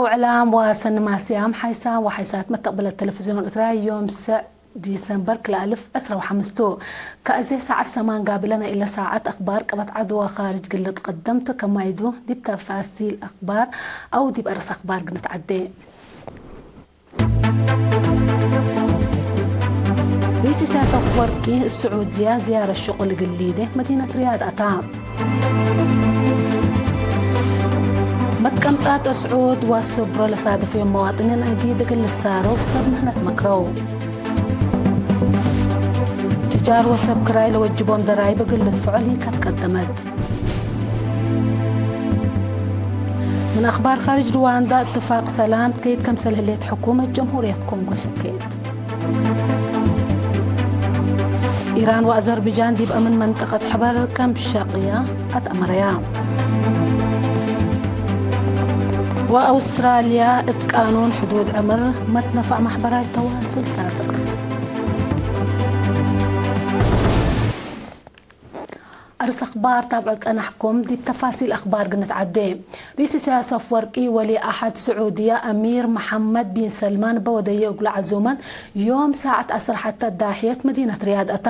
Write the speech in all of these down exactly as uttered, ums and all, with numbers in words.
ወዕላም ወሰኒ ማስያም ሓይሳም ወሓይሳት መተቅብለት ተለፍዝዮን ኤርትርያ ዮም ሰዕ ዲሰምበር ክልኤ አልፍ ዕስራ ወሐምስ ቱ። ከአዜ ሳዐት ሰማን ጋብለ ናይ እለ ሳዐት አክባር ቀበት ዐድ ወካርጅ ግልጥ ቀደምቱ ከማይዱ ዲብ ተፋሲል አክባር አው ዲብ አርስ አክባር ግንትዐዴ። ርኢስ ኢሳያስ አፈወርቂ፣ እስዑድያ ዝያረት ሽቁል እግል ሊዴ መዲነት ሪያድ አታ። መትቀምጣት እስዑድ ወስብሮ ለሳደፈዮም መዋጥኒን አጊድ እግል ልሳረው ሰብ ምህነት መክረው። ትጃር ወሰብ ክራይ ለወጅቦም ደራይብ እግል ልድፍዖ ሊከት ቀደመት። ምን አክባር ካርጅ ሩዋንዳ፣ እትፋቅ ሰላም ትከይድ ከምሰል ህሌት ሕኩመት ጀምሁርየት ኮንጎ ሸኬት። ኢራን ወአዘርቢጃን ዲብ አምን መንጠቀት ሕበር ከም ሸቅያ አትአመረያ። ወአውስትራልያ እት ቃኑን ሕዱድ ዕምር መትነፋዕ ማሕበራይ ተዋስል ሳድቀት። አርስ አክባር ታብዖ ጸናሕኩም፣ ዲብ ተፋሲል አክባር ግንትዓዴ። ርኢስ ኢሳያስ አፍወርቂ ወሊ ዐህድ ስዑድያ አሚር መሐመድ ቢን ሰልማን እበ ወደየ እግሉ ዐዙመት ዮም ሳዐት ዐስር ሐቴ ዳሕየት መዲነት ርያድ አታ።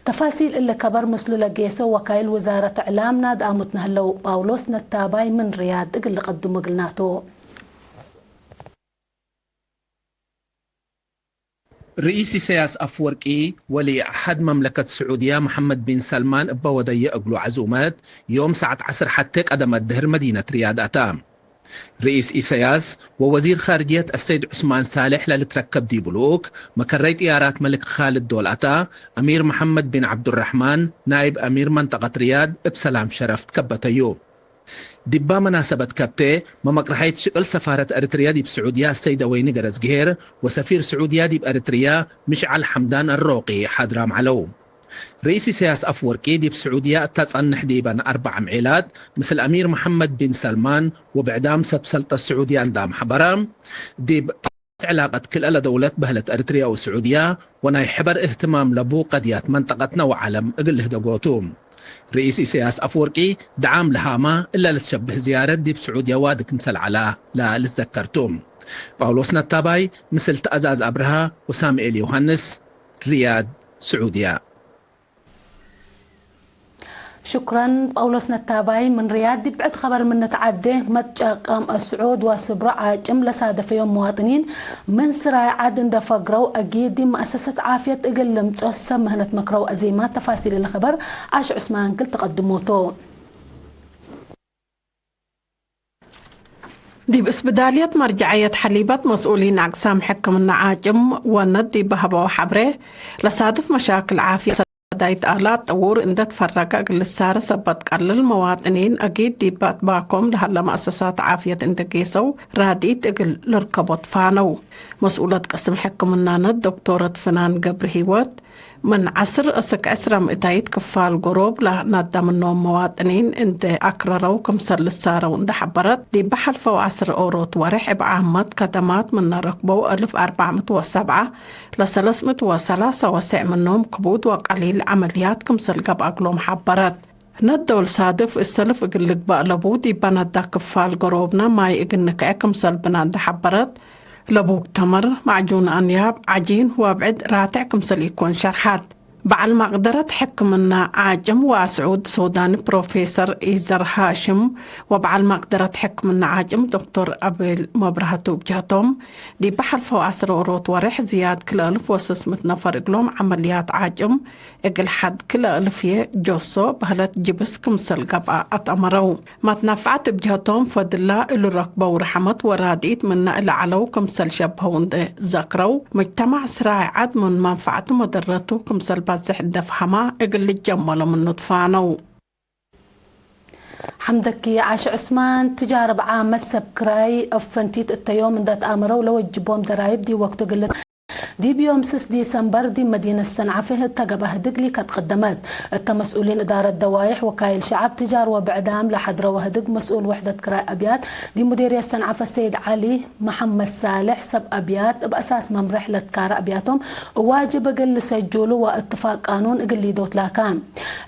ተፋሲል እሊ ከበር ምስሉ ለጌሰው ወካይል ውዛረት እዕላም ናድአሙት ነህለው። ጳውሎስ ነታባይ ምን ርያድ እግል ልቀድሙ እግልናቱ። ርኢስ ኢሳያስ አፍወርቂ ወሊ ዐህድ መምለከት ስዑድያ መሐመድ ቢን ሰልማን እበ ወደየ እግሉ ዐዙመት፣ ዮም ሳዐት ዐስር ሐቴ ቀደመት ድህር መዲነት ርያድ አታ። ርኢስ ኢሳያስ ወወዚር ካርጅየት አሰይድ ዑስማን ሳልሕ ለልትረከብ ዲቡ ልኡክ፣ መከረይ ጥያራት መልክ ካልድ ዶል አታ፣ አሚር መሐመድ ቢን ዐብዱረሕማን፣ ናይብ አሚር መንጠቀት ርያድ፣ እብ ሰላም ሸረፍ ትከበተዩ። ዲባ መናሰበት ከብቴ፣ መመቅረሐይት ሽቅል ሰፋረት ኤሪትርያ ዲብ ስዑድያ አሰይደ ወይኒ ገረዝግሄር ወሰፊር ስዑድያ ዲብ ኤሪትርያ ምሽዓል ሐምዳን አሮቂ ሓድራም ዐለው። ርኢስ ኢሳያስ አፍወርቂ ዲብ ስዑድያ እተ ጸንሕ ዲበን አርበዕ ምዒላት፣ ምስል አሚር መሐመድ ቢን ሰልማን ወብዕዳም ሰብ ሰልጠት ስዑድያ እንዳ አምሐበረ፣ ዲብ ዕላቀት ክልኤ ለደውለት በህለት ኤሪትርያ ወስዑድያ ወናይ ሕበር እህትማም ለቡ ቀድያት መንጠቀትነ ወዓለም እግል ልህደጎ ቱ። ርኢስ ኢሳያስ አፍወርቂ ደዓም ለሃማ እለ ልትሸብህ ዝያረት ዲብ ስዑድያ ዋዲ ክምሰል ዐላ ለልትዘከር ቱ። ጳውሎስ ነታባይ ምስል ተአዛዝ አብርሃ ወሳሙኤል ዮሐንስ፣ ርያድ፣ ስዑድያ። ሽኩረን ጳውሎስ ነታባይ ምን ርያድ። ዲብ ብዕድ ኸበር ምን ንትዓዴ፣ መትጨቀም አስዑድ ወስብሮ ዓጭም ለሳደፈዮም መዋጥኒን ምን ስራይ ዐድ እንደ ፈግረው፣ አጊድ ዲብ መአሰሰት ዓፍየት እግል ልምጾ ሰብ ምህነት መክረው። አዜማት ተፋሲል እለ ኸበር ዓሽ ዑስማን ክል ትቀድሞ ቱ። ዲብ እስብዳልየት መርጀዐየት ሐሊበት መስኡሊን አቅሳም ሕክምና ዓጭም ወነት ዲብ ሀበው ሐብሬ፣ ለሳድፍ መሻክል ዓፍየት ሰዳይት አላት ጥዉር እንደ ትፈረገ እግል ልሳረ ሰበት ቀልል መዋጥኒን አጊድ ዲብ አጥባኮም ለሀለ መአሰሳት ዓፍየት እንደ ጌሰው ራድኢት እግል ልርከቦ ትፋነው። መስኡለት ቅስም ሕክምናነት ዶክቶረት ፍናን ገብረሂወት፣ ምን ዐስር እስክ ዕስረ ምእታይት ክፋል ገሮብ ለናደ ምኖም መዋጥኒን እንዴ አክረረው ክምሰል ልሳረው እንዴ ሐበረት፣ ዲብ ሐልፈው ዐስር ኦሮት ወሬሕ እብ ዓመት ከደማት ምነ ረክበው አልፍ አርበዕ ምእት ወሰብዐ ለሰለስ ምእት ወሰላሰ ወሴዕ ምኖም ክቡድ ወቀሊል ዐመልያት ክምሰል ገብአ እግሎም ሐበረት። ነደውል ሳድፍ እሰልፍ እግል ልግበእ ለቡ፣ ዲበ ነዳ ክፋል ገሮብነ ማይ እግል ንክዐ ክምሰል ብነ እንዴ ሐበረት፣ ለቡክ ተመር፣ ማዕጁን አንያብ፣ ዐጂን ወብዕድ ራትዕ ክምሰል ኢኮን ሸርሐት። በዐል መቅደረት ሕክምና ዓጭም ወአስዑድ ሱዳኒ ፕሮፌሰር ኢዘር ሃሽም ወበዐል መቅደረት ሕክምና ዓጭም ዶክቶር አቤል መብራህቱ እብ ጀህቶም፣ ዲበ ሐልፈው ዐስር ኦሮት ወሬሕ ዝያድ ክልኤ አልፍ ወስስ ምእት ነፈር እግሎም ዐመልያት ዓጭም እግል ሐድ ክልኤ አልፍዬ ጆሶ በህለት ጅብስ ክምሰል ገብአ አትአመረው። መትነፍዐት እብ ጀህቶም ፈድላ እሉ ረክበው ረሐመት ወራድኢት ምነ እለ ዐለው ክምሰል ሸብሀው እንዴ ዘክረው፣ ሙጅተማዕ ስራይ ዐድ ምን መንፈዐቱ መደረቱ ክምሰል ባዝሕ እንዴ ፈሀማ እግል ልጀመሎ ምኑ ትፋነው። ሐምደኪ ዓሽ ዑስማን። ትጃር እብ ዓመት ሰብ ክራይ እብ ፈንቲት እተ ዮም እንዴ ተአመረው ለወጅቦም ደራይብ ዲብ ወቅቱ ግልት ዲብ ዮም ስስ ዲሰምበር ዲብ መዲነት ሰንዓፈ እተ ገብአ ህድግ ሊከት ቀደመት። እተ መስኡሊን እዳረት ደዋይሕ፣ ወካይል ሸዐብ፣ ትጃር ወብዕዳም ለሐድረወ ህድግ መስኡል ወሕደት ክራይ አብያት ዲብ ሙዴርየት ሰንዓፈ ሰይድ ዐሊ መሐመድ ሳልሕ፣ ሰብ አብያት እብ አሳስ መምርሕ ለትካረ አብያቶም እብ ዋጅብ እግል ልሰጁሉ ወእትፋቅ ቃኑን እግል ሊደው ትላካ።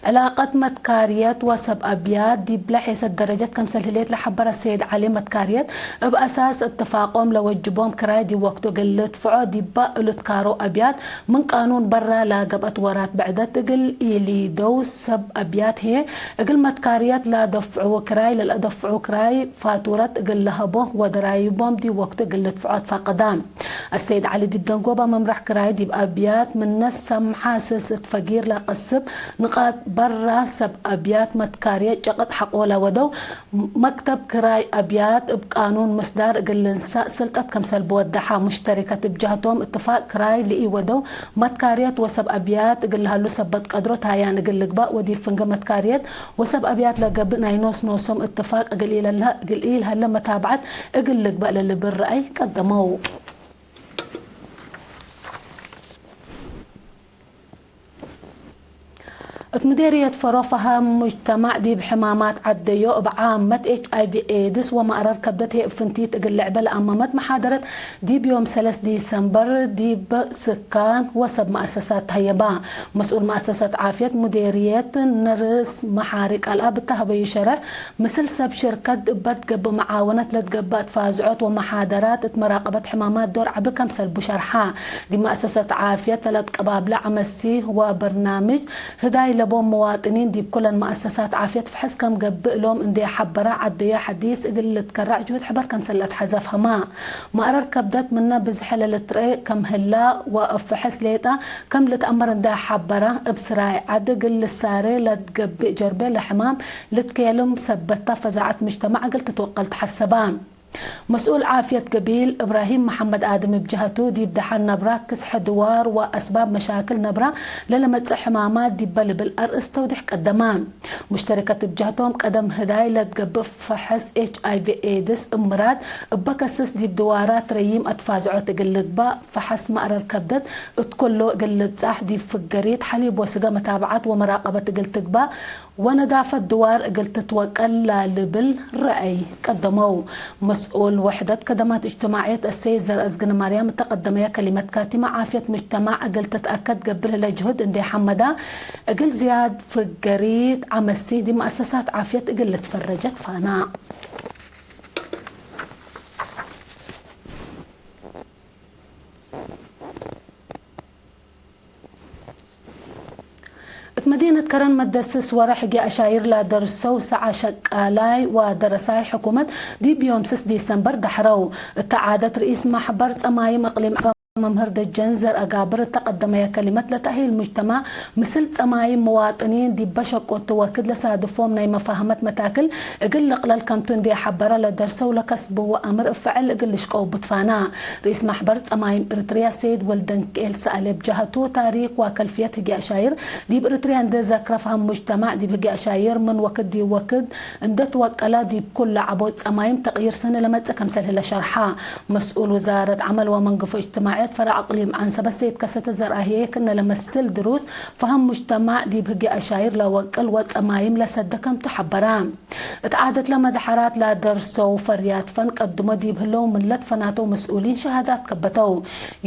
ዕላቀት መትካርየት ወሰብ አብያት ዲብለ ሔሰት ደረጀት ከምሰል ህሌት ለሐበረ ሰይድ ዐሊ፣ መትካርየት እብ አሳስ እትፋቆም ለወጅቦም ክራይ ዲብ ወቅቱ እግል ልድፍዖ ዲባ እሉ ትካሮ አብያት ምን ቃኑን በራ ላገብአት ወራት ብዕደት እግል ኢሊደው፣ ሰብ አብያት ህዬ እግል መትካርየት ላደፍዕዉ ክራይ ለለአደፍዑ ክራይ ፋቱረት እግል ለሀቦ ወደራይቦም ዲብ ወቅቱ እግል ልድፍዖ አትፋቀዳ። አሰይድ ዐሊ ዲብ ደንጎባ መምረሕ ክራይ ዲብ አብያት ምነ ሰምሓ ስስ እት ፈጊር ለቀስብ ንቃጥ በራ ሰብ አብያት መትካርየት ጨቅጥ ሐቆ ለወደው መክተብ ክራይ አብያት እብ ቃኑን ምስዳር እግል ልንሳእ ስልጠት ከምሰል ብወደሓ፣ ሙሽተሪከት እብ ጀህቶም እትፋቅ ክራይ ለኢወደው መትካርየት ወሰብ አብያት እግል ለሀሉ ሰበት ቀድሮ ታያን እግል ልግባእ ወዲብ ፍንጌ መትካርየት ወሰብ አብያት ለገብእ ናይ ኖስ ኖሶም እትፋቅ እግል ኢለልሀ-፣ እግል ኢልሀለ መታብዐት እግል ልግበእ ለልብል ረአይ ቀደመው። እት ምዴርየት ፈሮ ፈሀም ሙጅተማዕ ዲብ ሕማማት ዐደዮ እብ ዓመት ኤች አይ ቪ ኤድስ ወማእረር ከብደት ህዬ እብ ፍንቲት እግል ልዕበ ለአመመት መሓደረት ዲብ ዮም ሰለስ ዲሰምበር ዲብ ስካን ወሰብ መአሰሳት ተሀየባ። መስኡል መአሰሰት ዓፍየት ሙዴርየት ነርስ መሓሪ ቃልአብ እተ ሀበዩ ሸረሕ፣ ምስል ሰብ ሽርከት እበ ትገብእ መዓወነት ለትገብእ ትፋዝዖት ወመሓደራት እት መራቀበት ሕማማት ዶር ዐቢ ከም ሰልቡ ሸርሓ። ዲብ መአሰሰት ዓፍየት ለለትቀባብለ ዐመሲ ወበርናምጅ ህዳይ ለቦም መዋጥኒን ዲብ ኩለን መአሰሳት ዓፍየት ፍሕስ ከም ገብእ እሎም እንዴ ሐበረ፣ ዐደዮ ሐዲስ እግል ልትከረዕ ጅሁድ ሕበር ከምሰል ለአትሐዘ አፍሀማ። መእረር ከብደት ምነ ብዝሐ ለልትረኤ ከም ህላ ወእብ ፍሕስ ሌጠ ከም ልትአመር እንዴ ሐበረ፣ እብ ስራይ ዐድ እግል ልሳሬ ለትገብእ ጀርቤ ለሕማም ልትኬልም ሰበታ ፈዛዐት ምጅተማዕ እግል ትትወቀል ተሐሰባ። መስኡል ዓፍየት ገቢል እብራሂም መሐመድ አድም እብ ጀሀቱ፣ ዲብ ደሐን ነብራ፣ ክስሐ ድዋር ወአስባብ መሻክል ነብራ ለለመጽእ ሕማማት ዲበ ልብል አርእስ ተውዲሕ ቀደመ። ሙሽተሪከት እብ ጀህቶም፣ ቀደም ህዳይ ለትገብእ ፈሐስ ኤች አይ ቪ ኤድስ እብ ምራድ እበ ከስስ ዲብ ድዋራት ረዪም አትፋዝዖት እግል ልግባእ፣ ፈሐስ መእረር ከብደት እት ኩሉ እግል ልብጻሕ፣ ዲብ ፍገሪት፣ ሐሊብ ወስገ መታብዓት ወመራቀበት እግል ትግባእ፣ ወነዳፈት ድዋር እግል ትትወቀል ላልብል ረአይ ቀደመው። መስኡል ወሕደት ከደማት እጅትማዕየት አሰይድ ዘርአዝግነማርያም እተ ቀደመየ ከሊመት ካቲመ፣ ዓፍየት ምጅተማዕ እግል ትትአከድ ገብእ ለህለ ጅሁድ እንዴ ሐመዳ፣ እግል ዝያድ ፍገሪት ዐመሲ ዲብ መአሰሳት ዓፍየት እግል ልትፈረጀ ትፋና። እት መዲነት ከረን መደስስ ወረ ሕጌ አሻይር ላደርሰው ሰዓ ሸቃላይ ወደረሳይ ሕኩመት ዲብ ዮም ስስ ዲሰምበር ደሐረው። እተ ዓደት ርኢስ ማሕበር ጸማይም አቅሊም መምህር ደጀን ዘርአጋብር እተ ቀደመየ ከሊመት፣ ለተእሂል ሙጅተማዕ ምስል ጸማይም መዋጥኒን ዲበ ሸቆቱ ወክድ ለሳድፎም ናይ መፋህመት መታክል እግል ልቅለል ከምቱ እንዴ ሐበረ፣ ለደርሰው ለከስብዎ አምር እብ ፈዐል እግል ልሽቀው ብትፋና። ርኢስ ማሕበር ጸማይም ኤረትርያ ሰይድ ወልደንክኤል ሰአሌ እብ ጀሀቱ፣ ታሪክ ወከልፍየት ህግየ አሻይር ዲብ ኤረትርያ እንዴ ዘክረ፣ ፈሀም ሙጅተማዕ ዲብ ህግየ አሻይር ምን ወክድ ዲብ ወክድ እንዴ ትወቀለ፣ ዲብ ኩሉ ዐቦት ጸማይም ተቅይር ሰኒ ለመጽእ ከምሰል ህለ ሸርሐ። መስኡል ውዛረት ዐመል ወመንገፎ እጅትማዕየት ፈረዕ አቅሊም ዐንሰበ ሰይድ ከሰተ ዘርአህዬ፣ ክእነ ለመስል ድሩስ ፈሀም ሙጅተማዕ ዲብ ህግየ አሻይር ለወቅል ወጸማይም ለሰደ ከምቱ ሐበረ። እት ዓደት ለመድሐራት ላደርሰው ፈርያት ፈን ቀድሞ ዲብ ህለው ምን ለትፈናተው መስኡሊን ሸሃዳት ከበተው።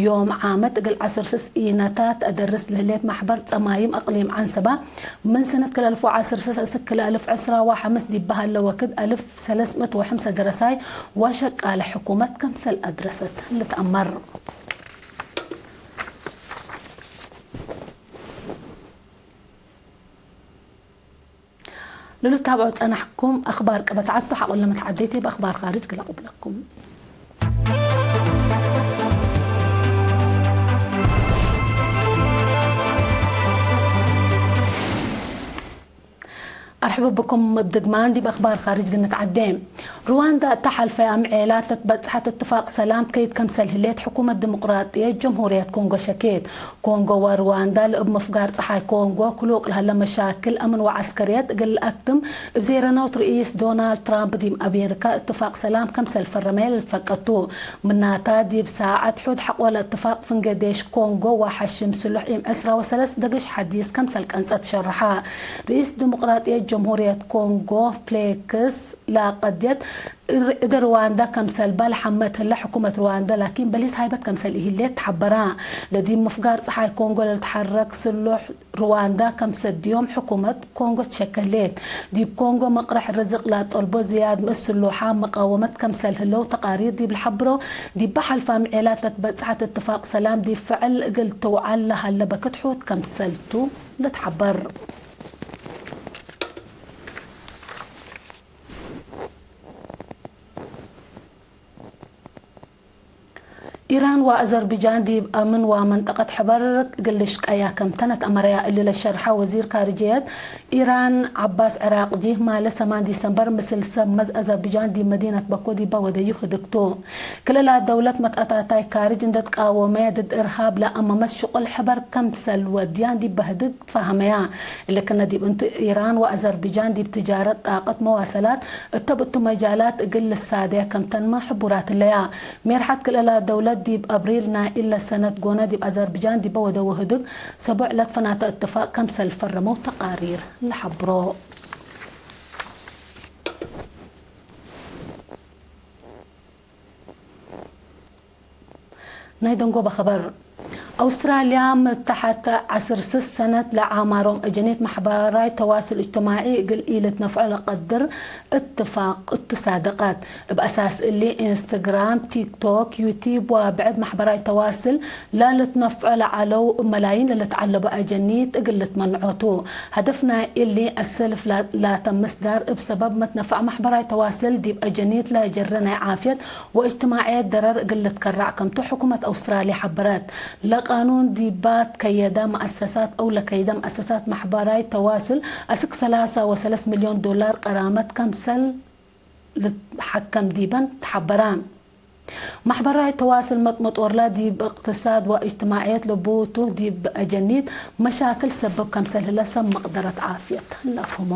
ዮም ዓመት እግል ዐስር ስስ ኢነታት አደርስ ለህሌት ማሕበር ጸማይም አቅሊም ዐንሰበ፣ ምን ሰነት ክል አልፍ ወዐስር ስስ እስክ ክል አልፍ ዕስራ ወሐምስ ዲብ በሀለ ወክድ አልፍ ሰለስ ምእት ወሐምሰ ደረሳይ ወሸቃለ ሕኩመት ከምሰል አድረሰት ልትአመር። ለልትታብዖ ጸናሕኩም አኽባር ቀበት ዐድቱ ሐቆለ መትሐደይቴ፣ በአኽባር ካርጅ ግለ ቁብለኩም። አርሕብ ብኩም። እብ ድግማን ዲብ አኽባር ካርጅ ግንትዓዴ። ርዋንዳ እተ ሐልፈ አምዔላት ለትበጽሐት እትፋቅ ሰላም ትከይድ ከምሰል ህሌት ሕኩመት ዲሞቅራጥየት ጀምሁርየት ኮንጎ ሸኬት። ኮንጎ ወርዋንዳ ለእብ ምፍጋር ጸሓይ ኮንጎ ክሉቅ ለሀለ መሻክል አምን ወዐስከርየት እግል ለአክትም እብ ዜረነውት ርኢስ ዶናልድ ትራምፕ ዲብ አሜሪካ እትፋቅ ሰላም ከምሰል ፈረመ ለልትፈቀድ ቱ። ምናታ ዲብ ሳዐት ሑድ ሐቆለ እትፋቅ ፍንጌ ዴሽ ኮንጎ ወሐሽም ስሉሕ እም ዕስራ ወሰለስ ደገሽ ሐዲስ ከምሰል ቀንጸት ሸርሐ። ርኢስ ዲሞቅራጥየት ጀምሁርየት ኮንጎ ፍሌክስ ለቀድየት እደ ርዋንዳ ከምሰልባ ለሐመት ህለ ሕኩመት ርዋንዳ ላኪን በሊስ ሃይበት ከምሰል ኢህሌት ተሐበራ። ለዲብ ምፍጋር ጸሓይ ኮንጎ ለልትሐረክ ስሉሕ ርዋንዳ ከምሰድዮም ሕኩመት ኮንጎ ትሸከሌት። ዲብ ኮንጎ መቅረሕ ርዝቅ ላጠልቦ ዝያድ ምእስ ስሉሓ መቃወመት ከምሰል ህለው ተቃሪር ዲብ ለሐብሮ፣ ዲበ ሐልፋ ምዔላት ለትበጽሐት እትፋቅ ሰላም ዲብ ፍዕል እግል ትውዓል ለሀለ በክት ሑድ ከምሰልቱ ልትሐበር። ኢራን ወአዘርቢጃን ዲብ አምን ወመንጠቀት ሕበር እግል ልሽቀያ ከምተን አትአመረያ። እሊ ለሸርሐ ወዚር ካርጅየት ኢራን ዐባስ ዕራቅጂ፣ ማለ ሰማን ዲሰምበር ምስል ሰብ መዝ አዘርቢጃን ዲብ መዲነት በኮ ዲበ ወደዩ ህድግ ቱ። ክልላ ደውለት መትአታታይ ካርጅ እንደ ትቃወመ ድድ እርሃብ ለአመመት ሽቁል ሕበር ከምሰል ወድያን ዲበ ህድግ ትፋሀመያ። እሊ ክነ ዲብ እንቱ፣ ኢራን ወአዘርቢጃን ዲብ ትጃረት፣ ጣቀት፣ መዋሰላት፣ እተ ብእቱ መጃላት እግል ልሳደያ ከምተንመ ሕቡራት ህለያ። ሜርሐት ክልላ ደውለት ዲብ አብሪል ናይ እለ ሰነት ጎነ ዲብ አዘርቢጃን ዲበ ወደው ህድግ ሰቡዕ ለትፈናተ እትፋቅ ከምሰል ፈረመው ተቃሪር ለሐብሮ። ናይ ደንጎበ ኸበር። አውስትራልያ ምተሐት ዐስር ስስ ሰነት ለዓማሮም አጀኒት መሕበራይ ተዋስል እጅትማዒ እግል ኢልትነፍዖ ለቀድር እትፋቅ እቱ ሳደቀት። እብ አሳስ እሊ፣ ኢንስትግራም፣ ቲክቶክ፣ ዩቲብ ወብዕድ መሕበራይ ተዋስል ለልትነፍዖ ለዐለው እብ መላይን ለልትዐለቡ አጀኒት እግል ልትመንዖ ቱ። ሀደፍ ናይ እሊ አሰልፍ ላ-፣ ላተ ምስዳር እብ ሰበብ መትነፈዕ መሕበራይ ተዋስል ዲብ አጀኒት ለጀረ ናይ ዓፍየት ወእጅትማዕየት ደረር እግል ልትከራዕ ከምቱ ሕኩመት አውስትራልያ ሐበረት። ለቃኑን ዲባ ትከየደ መአሰሳት አው ለከይደ መአሰሳት መሕበራይ ተዋስል አስክ ሰላሳ ወሰለስ ሚልዮን ዶላር ቀራመት ከምሰል ልትሐከም ዲበን ተሐበረ። መሕበራይ ተዋስል መጥመጦርላ ዲብ እቅትሳድ ወእጅትማዕየት ለቡቱ ዲብ አጀኒት መሻክል ሰበብ ከምሰል ህለ ሰብ መቅደረት ዓፍየት ለአፍህሞ።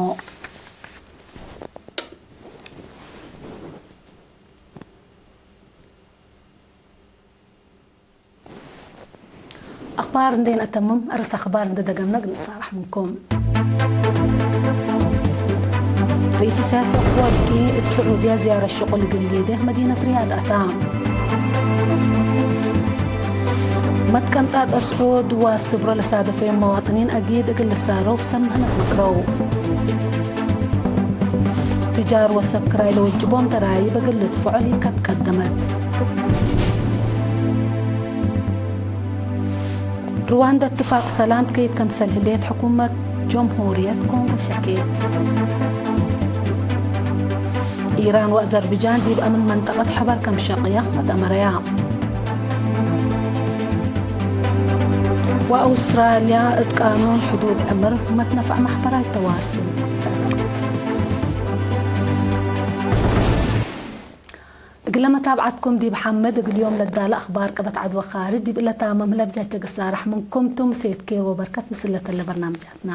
አኽባር እንዴ ነአተምም፣ አርስ አኽባር እንዴ ደገምነ እግል ንሳረሕ ምንኩም። ርኢስ ኢሳያስ አፈወርቂ እት ስዑድያ ዝያረት ሽቁል እግል ሊዴ መዲነት ሪያድ አታ። መትቀምጣት አስዑድ ወስብሮ ለሳደፈዮም መዋጥኒን አጊድ እግል ልሳረው ሰምህነት መክረው። ትጃር ወሰብ ክራይ ለወጅቦም ደራይብ እግል ልድፍዖ ሊከት ቀደመት። ርዋንዳ እትፋቅ ሰላም ትከይድ ከምሰል ህሌት ሕኩመት ጀምሁርየት ኮንጎ ሸኬት። ኢራን ወአዘርቢጃን ዲብ አምን መንጠቀት ሕበር ከም ሸቅያ መትአመረያ። ወአውስትራልያ እት ቃኑን ሕዱድ ዕምር መትነፈዕ መሕበራይ ተዋስል ሰአተት። እግለ መታብዐትኩም ዲብ ሐምድ፣ እግል ዮም ለዳለ አኽባር ቀበት ዐድ ወካርጅ ዲብ እለ ታምም ህለ ብጃጀ ግሳረሕ ምንኩም ቱ። ምሴት ኬር ወበርከት ምስል ለተለ በርናምጃትና።